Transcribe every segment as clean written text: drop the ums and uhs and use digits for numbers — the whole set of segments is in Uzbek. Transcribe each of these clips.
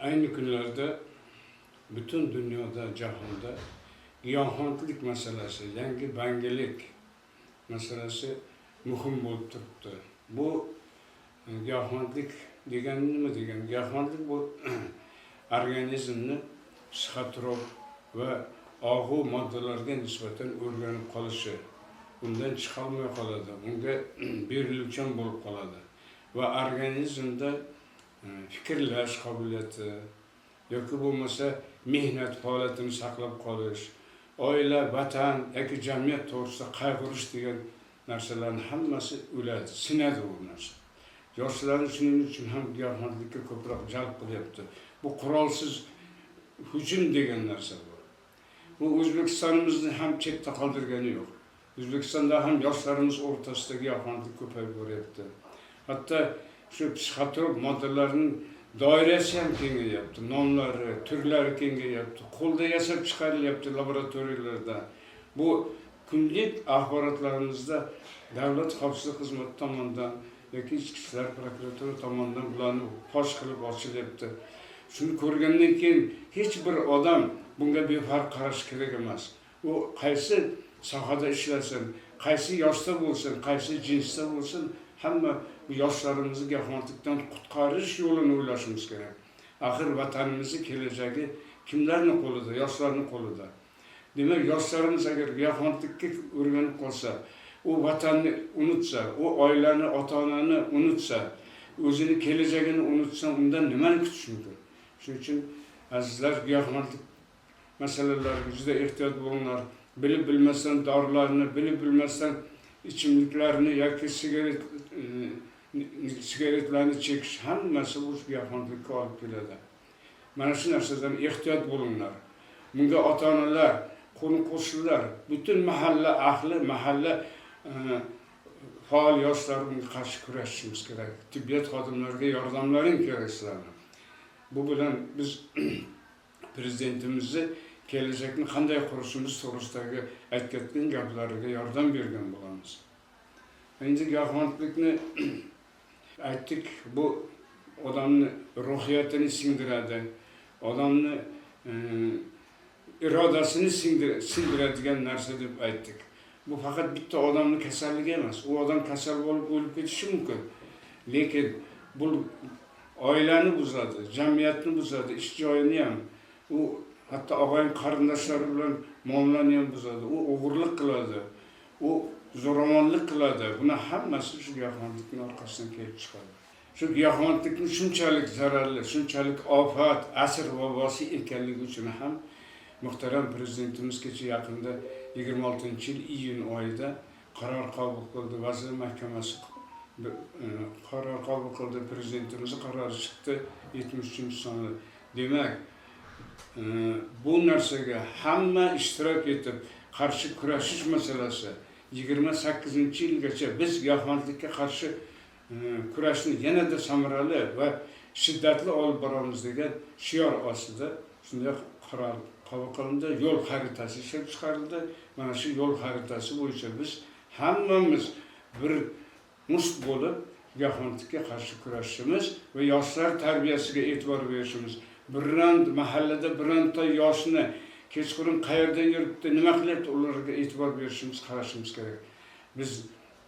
Ayni kunlarda butun dunyoda, jahonda giyohvandlik masalasi, yangi bangilik masalasi muhim bo'lib turibdi. Bu giyohvandlik degani nima degan? Giyohvandlik bu organizmni psixotrop va og'u moddalarga nisbatan o'rganib qolishi, undan chiqolmay qoladi, unga beriluvchan bo'lib qoladi va organizmda fikrlash qobiliyati yoki bo'lmasa mehnat faoliyatini saqlab qolish, oila, vatan yoki jamiyat to'g'risida qayg'urish degan narsalarni hammasi o'ladi, sinadi u narsa. Yoshlarni shuning uchun ham giyohvandlikka ko'proq jalb qilyapti. Bu qurolsiz hujum degan narsa bu. Bu O'zbekistonimizni ham chetda qoldirgani yo'q. O'zbekistonda ham yoshlarimiz o'rtasida giyohvandlik ko'payib boryapti. Hatto shu psixotrop moddalarning doirasi ham kengayapti, nomlari, turlari kengayapti, qo'lda yasab chiqarilyapti laboratoriyalarda. Bu kunlik axborotlarimizda davlat xavfsizlik xizmati tomonidan yoki ichki ishlar, prokuratura tomonidan bularni fosh qilib ochilyapti. Shuni ko'rgandan keyin hech bir odam bunga befarq qarash kerak emas. U qaysi sohada ishlasin, qaysi yoshda bo'lsin, qaysi jinsda bo'lsin, hamma bu yoshlarimizni giyohvandlikdan qutqarish yo'lini o'ylashimiz kerak. Axir vatanimizni kelajagi kimlarni qo'lida? Yoshlarni qo'lida. Demak, yoshlarimiz agar giyohvandlikka o'rganib qolsa, u vatanni unutsa, u oilani, ota onani unutsa, o'zini kelajagini unutsa, undan nimani kutish mumkin? Shuning uchun, azizlar, giyohvandlik masalalariga juda ehtiyot bo'linglar. Bilib bilmasdan dorilarni, bilib bilmasdan ichimliklarni yoki sigaretlarni chekish, hammasi bu giyohvandlikka olib keladi. Mana shu narsadan ehtiyot bo'linglar. Bunga ota onalar, qo'ni qo'shnilar, butun mahalla ahli, mahalla faol yoshlar bunga qarshi kurashishimiz kerak. Tibbiyot xodimlariga yordamlaring kerak sizlarni. Bu bilan biz prezidentimizni kelajakni qanday qurishimiz to'g'risidagi aytayotgan gaplariga yordam bergan bo'lamiz. Endi giyohvandlikni aytdik, bu odamni ruhiyatini singdiradi, odamni irodasini sindiradigan narsa deb aytdik. Bu faqat bitta odamni kasalligi emas. U odam kasal bo'lib o'lib ketishi mumkin, lekin bu oilani buzadi, jamiyatni buzadi, ish joyini ham, u hatto og'ayin qarindoshlari bilan muomalani ham buzadi. U o'g'irlik qiladi, u zo'ravonlik qiladi. Buni hammasi shu giyohvandlikni orqasidan kelib chiqadi. Shu giyohvandlikni shunchalik zararli, shunchalik ofat, asr vabosi ekanligi uchun ham muhtaram prezidentimiz kecha yaqinda, 26-yil iyun oyida qaror qabul qildi. Vazirlar Mahkamasi qaror qabul qildi, prezidentimizni qarori chiqdi, 73-sonli. Demak, bu narsaga hamma ishtirok etib qarshi kurashish masalasi, 28-yilgacha biz giyohvandlikka qarshi kurashni yanada samarali va shiddatli olib boramiz degan shior ostida shunday qaror qabul qilindi, yo'l xaritasi ishlab chiqarildi. Mana shu yo'l xaritasi bo'yicha biz hammamiz bir musht bo'lib giyohvandlikka qarshi kurashishimiz va yoshlar tarbiyasiga e'tibor berishimiz, biron mahallada bironta yoshni kechqurun qayerda yuribdi, nima qilyapti, ularga e'tibor berishimiz, qarashimiz kerak. Biz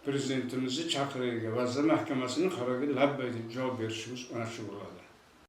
prezidentimizni chaqirig'iga, Vazirlar Mahkamasini qaroriga labbay deb javob berishimiz mana shu bo'ladi.